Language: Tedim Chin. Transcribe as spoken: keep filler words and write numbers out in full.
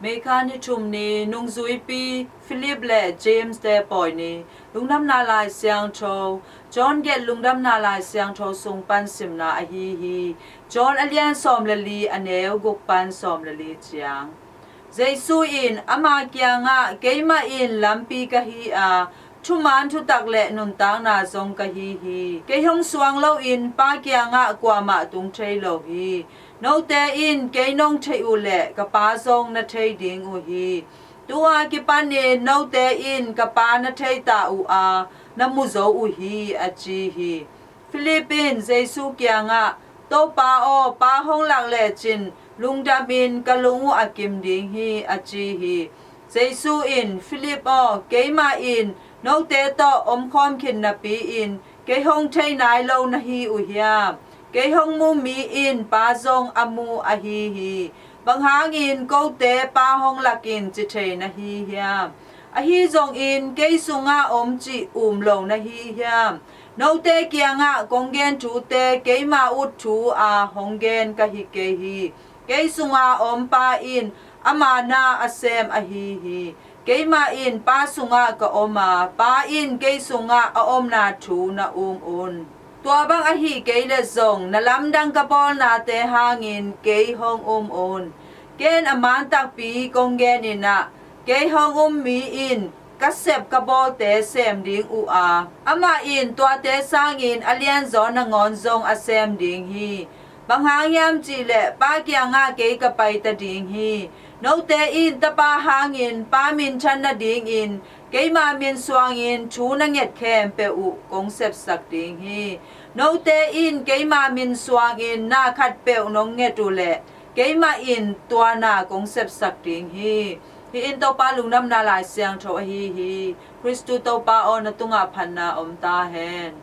May kha ni thum ni, nungzuipi Philip le James te pawi ni. Lungdamna Lai Siangtho, John gelh Lungdamna Lai Siangtho sung pan simna ahi hi. John a lian sawm le li, a neu guk pan sawm le li ciang. Jesu in ama kiangah, "Keimah in lampi ka hi a, thuman thutak le nuntakna zong ka hi hi. Kei hong suang loin Pa kiangah kuamah tung thei lo hi. Note in kei nong theih uh leh ka Pa zong na thei ding uh hi. Tu-a kipanin note in ka Pa na thei ta uh a, na mu zo uh hi," a ci hi. Philip in Jesu kiangah, "Topa aw, Pa hong lak lecin lungdamin ka lung uh a kim ding hi," a ci hi. Jesu in, "Philip aw, keimah in note tawh omkhawm khin napi-in kei hong thei nai lo na hi uh hiam? Kei hong mu mi in Pa zong a mu ahi hi. Bang hangin kote Pa hong lakin ci thei na hi hiam? Ahi zongin kei sungah om cih um lo na hi hiam? Note kiangah kong gen thute keima ut thu-a hong gen ka hi kei hi. Kei sunga om Pa in ama na a sem ahi hi. Keimah in Pa sungah ka om a, Pa in kei sungah a omna thu na um un. Tua bang ahi kei leh zong na lamdang ka bawlnate hangin kei hong um un. Ken a man takpi kong genin ah, kei hong um mi in ka sep ka bawlte sem ding uh a, amah in tuate sangin a lianzaw nangawn zong a sem ding hi. Bang hang hiam cih leh Pa kiangah kei ka pai ta ding hi. Note in Tapa hangin Pa minthan nadingin keima min suangin thu na nget khempeuh uh kong sepsak ding hi. Note in keima min suangin na khatpeuh nong nget uh leh keimah in tua na kong sepsak ding hi. Hih in Topa Lungdamna Lai Siangtho ahi hi. Khristu Topa aw, na tungah phatna om ta hen.